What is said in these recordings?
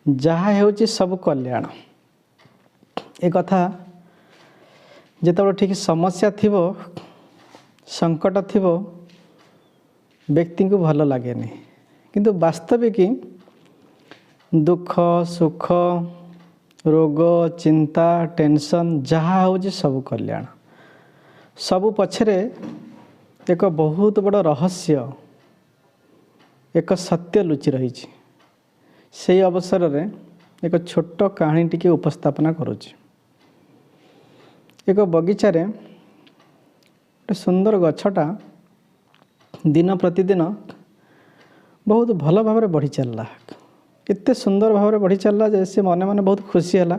ଯାହା ହେଉଛି ସବୁ କଲ୍ୟାଣ। ଏ କଥା ଯେତେବେଳେ ଠିକ୍ ସମସ୍ୟା ଥିବ, ସଙ୍କଟ ଥିବ, ବ୍ୟକ୍ତିଙ୍କୁ ଭଲ ଲାଗେନି। କିନ୍ତୁ ବାସ୍ତବିକ ଦୁଃଖ, ସୁଖ, ରୋଗ, ଚିନ୍ତା, ଟେନସନ୍ ଯାହା ହେଉଛି ସବୁ କଲ୍ୟାଣ। ସବୁ ପଛରେ ଏକ ବହୁତ ବଡ଼ ରହସ୍ୟ, ଏକ ସତ୍ୟ ଲୁଚି ରହିଛି। ସେଇ ଅବସରରେ ଏକ ଛୋଟ କାହାଣୀ ଟିକେ ଉପସ୍ଥାପନା କରୁଛି। ଏକ ବଗିଚାରେ ଗୋଟେ ସୁନ୍ଦର ଗଛଟା ଦିନ ପ୍ରତିଦିନ ବହୁତ ଭଲ ଭାବରେ ବଢ଼ି ଚାଲିଲା। ଏତେ ସୁନ୍ଦର ଭାବରେ ବଢ଼ି ଚାଲିଲା ଯେ ସେ ମନେ ମନେ ବହୁତ ଖୁସି ହେଲା।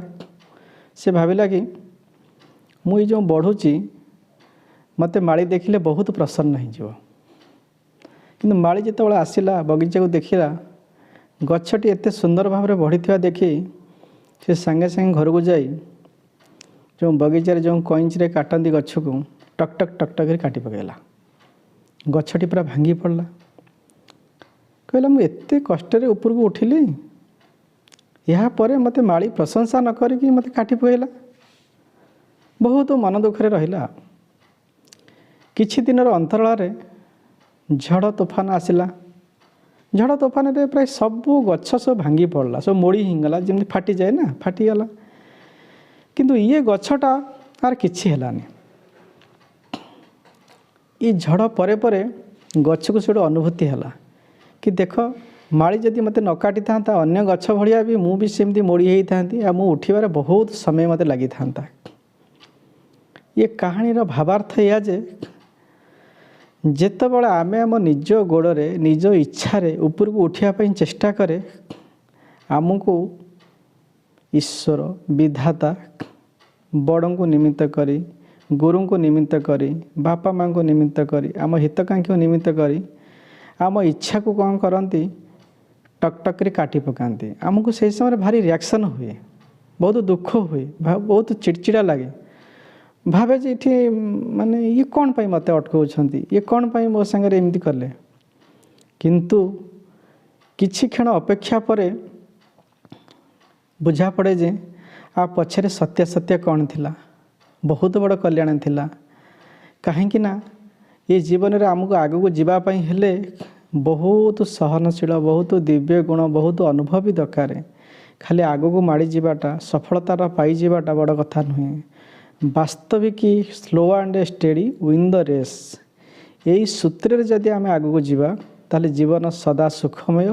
ସେ ଭାବିଲା କି ମୁଁ ଏଇ ଯେଉଁ ବଢ଼ୁଛି, ମୋତେ ମାଳି ଦେଖିଲେ ବହୁତ ପ୍ରସନ୍ନ ହେଇଯିବ। କିନ୍ତୁ ମାଳି ଯେତେବେଳେ ଆସିଲା, ବଗିଚାକୁ ଦେଖିଲା, ଗଛଟି ଏତେ ସୁନ୍ଦର ଭାବରେ ବଢ଼ିଥିବା ଦେଖି ସେ ସାଙ୍ଗେ ସାଙ୍ଗେ ଘରକୁ ଯାଇ ଯେଉଁ ବଗିଚାରେ ଯେଉଁ କଇଁଚିରେ କାଟନ୍ତି ଗଛକୁ, ଟକ୍ ଟକ୍ ଟକ୍ ଟକ୍ କରି କାଟି ପକାଇଲା। ଗଛଟି ପୁରା ଭାଙ୍ଗି ପଡ଼ିଲା। କହିଲା, ମୁଁ ଏତେ କଷ୍ଟରେ ଉପରକୁ ଉଠିଲି, ଏହାପରେ ମୋତେ ମାଳି ପ୍ରଶଂସା ନ କରିକି ମୋତେ କାଟି ପକାଇଲା। ବହୁତ ମନ ଦୁଃଖରେ ରହିଲା। କିଛି ଦିନର ଅନ୍ତରାଳରେ ଝଡ଼ ତୋଫାନ ଆସିଲା। ଝଡ଼ ତୋଫାନରେ ପ୍ରାୟ ସବୁ ଗଛ ସବୁ ଭାଙ୍ଗି ପଡ଼ିଲା, ସବୁ ମୋଡ଼ି ହେଇଗଲା, ଯେମିତି ଫାଟିଯାଏ ନା, ଫାଟିଗଲା। କିନ୍ତୁ ଇଏ ଗଛଟା ଆର କିଛି ହେଲାନି। ଏ ଝଡ଼ ପରେ ପରେ ଗଛକୁ ସେଠୁ ଅନୁଭୂତି ହେଲା କି ଦେଖ, ମାଳି ଯଦି ମୋତେ ନ କାଟିଥାନ୍ତା, ଅନ୍ୟ ଗଛ ଭଳିଆ ବି ମୁଁ ବି ସେମିତି ମୋଡ଼ି ହେଇଥାନ୍ତି ଆଉ ମୁଁ ଉଠିବାରେ ବହୁତ ସମୟ ମୋତେ ଲାଗିଥାନ୍ତା। ଇଏ କାହାଣୀର ଭାବାର୍ଥ ଏଇଆ ଯେ ଯେତେବେଳେ ଆମେ ଆମ ନିଜ ଗୋଡ଼ରେ ନିଜ ଇଚ୍ଛାରେ ଉପରକୁ ଉଠିବା ପାଇଁ ଚେଷ୍ଟା କରେ, ଆମକୁ ଈଶ୍ୱର, ବିଧାତା ବଡ଼ଙ୍କୁ ନିମିତ୍ତ କରି, ଗୁରୁଙ୍କୁ ନିମିତ୍ତ କରି, ବାପା ମାଆଙ୍କୁ ନିମିତ୍ତ କରି, ଆମ ହିତକାଂକ୍ଷୀଙ୍କୁ ନିମିତ୍ତ କରି ଆମ ଇଚ୍ଛାକୁ କ'ଣ କରନ୍ତି? ଟକ୍ ଟକ୍ କରି କାଟି ପକାନ୍ତି। ଆମକୁ ସେହି ସମୟରେ ଭାରି ରିଆକ୍ସନ୍ ହୁଏ, ବହୁତ ଦୁଃଖ ହୁଏ, ବହୁତ ଚିଡ଼ଚିଡ଼ା ଲାଗେ। ଭାବେ ଯେ ଏଠି ମାନେ ଇଏ କ'ଣ ପାଇଁ ମୋତେ ଅଟକାଉଛନ୍ତି, ଇଏ କ'ଣ ପାଇଁ ମୋ ସାଙ୍ଗରେ ଏମିତି କଲେ। କିନ୍ତୁ କିଛି କ୍ଷଣ ଅପେକ୍ଷା ପରେ ବୁଝା ପଡ଼େ ଯେ ଆ ପଛରେ ସତ୍ୟାସତ୍ୟ କ'ଣ ଥିଲା, ବହୁତ ବଡ଼ କଲ୍ୟାଣ ଥିଲା। କାହିଁକି ନା ଏ ଜୀବନରେ ଆମକୁ ଆଗକୁ ଯିବା ପାଇଁ ହେଲେ ବହୁତ ସହନଶୀଳ, ବହୁତ ଦିବ୍ୟ ଗୁଣ, ବହୁତ ଅନୁଭବ ବି ଦରକାର। ଖାଲି ଆଗକୁ ମାଡ଼ି ଯିବାଟା, ସଫଳତାର ପାଇଯିବାଟା ବଡ଼ କଥା ନୁହେଁ। ବାସ୍ତବିକ slow and steady win the race, ଏଇ ସୂତ୍ରରେ ଯଦି ଆମେ ଆଗକୁ ଯିବା, ତାହେଲେ ଜୀବନ ସଦା ସୁଖମୟ।